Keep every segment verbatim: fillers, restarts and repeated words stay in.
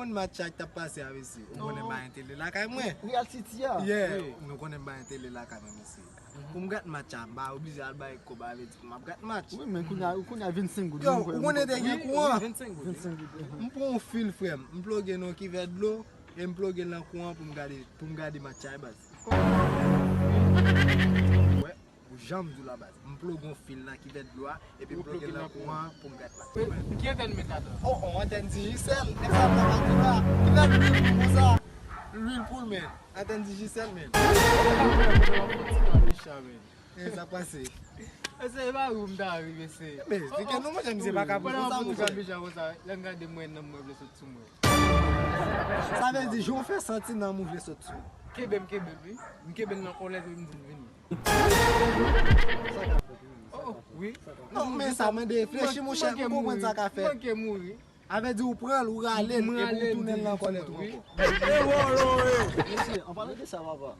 Konn match sa k t ap pase a, mesye. Ou konnen m pa gen tele lakay mwen. Real City a. Yeah, nou konnen m pa gen tele lakay mwen, mesye. Pou m gad match a, m pa oblije al bay kòb avè di pou m ap gad match. Wi, men kounye a, kounye a vennsenk goud. Yo, ou konnen te gen kouran? Vennsenk goud. M pran yon fil, frè m. M ploge nan yon kivèt dlo e m ploge l nan kouran pou m gade, pou m gade match a, baz. Wè, ou janm di w la, baz. M ploge yon fil nan kivèt dlo a, epi m ploge l nan kouran pou m gade match. Ki antèn met ladan? Oh, oh, antèn Digicel. Nèg sa pran match la. Kivèt lwil pou konsa. Lwil pou l, men. Antèn Digicel, men. Mechan, men. E sa pase. Mesye, e pa ri m ta ri, mesye. Men, eksplike nou, monchè, misye pa ka pran konsa, monchè. Pandan w ap mechan konsa, lè m gade mwen, nanm mwen vle sot sou mwen. Sa vle di, jan w fè santi nanm ou vle sot sou. Kenbe m, kenbe m, wi. M kenbe l nan kòlèt, epi m di l vini. Oh, wi. Non, men sa mande reflechi, monchè, pou konprann sa ka fè. Manke mouri. Avè di ou pran l, ou rale l, epi ou tounen l nan kòlèt ou ankò. Mesye, an palan de sa, papa,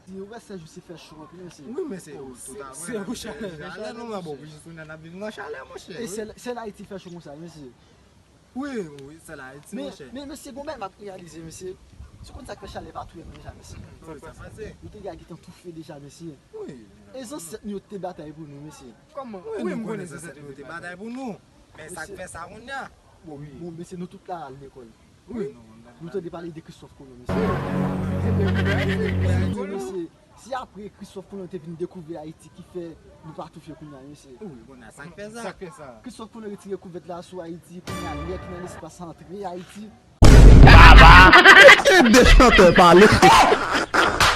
si ou wè sèz jou se fè cho anpil, mesye. Wi, mesye, toutafè. Se ou chalè, chalè nou, mwen, bon, pou jis tounen n ap viv nan chalè, monchè. E sèl, sèl Ayiti fè cho konsa, mesye. Wi, wi, sèl Ayiti, monchè. Men, men, mesye, gon bagay m ap reyalize, mesye. Ou konn sa k fè chalè pa touye nou deja, mesye? Wi, sa pase. Nou te gentan toufe deja, mesye. Wi. E zansèt nou yo te batay pou nou, mesye. Kòman? Wi, m konnen zansèt nou te batay pou nou. Men sa k fè sa kounye a? Bon, bon, mesye, nou tout la al lekòl. Wi, nou tande pale de Kristòf Kolon, mesye. Mesye, si apre Kristòf Kolon te vin dekouvri Ayiti ki fè nou pa toufe kounye a, mesye. Wi, kounye a, sa k fè sa? Sa k fè sa? Kristòf Kolon retire kouvèt la sou Ayiti, kounye a lè ki nan lespas antre Ayiti. Papa! Kite de chantè pale.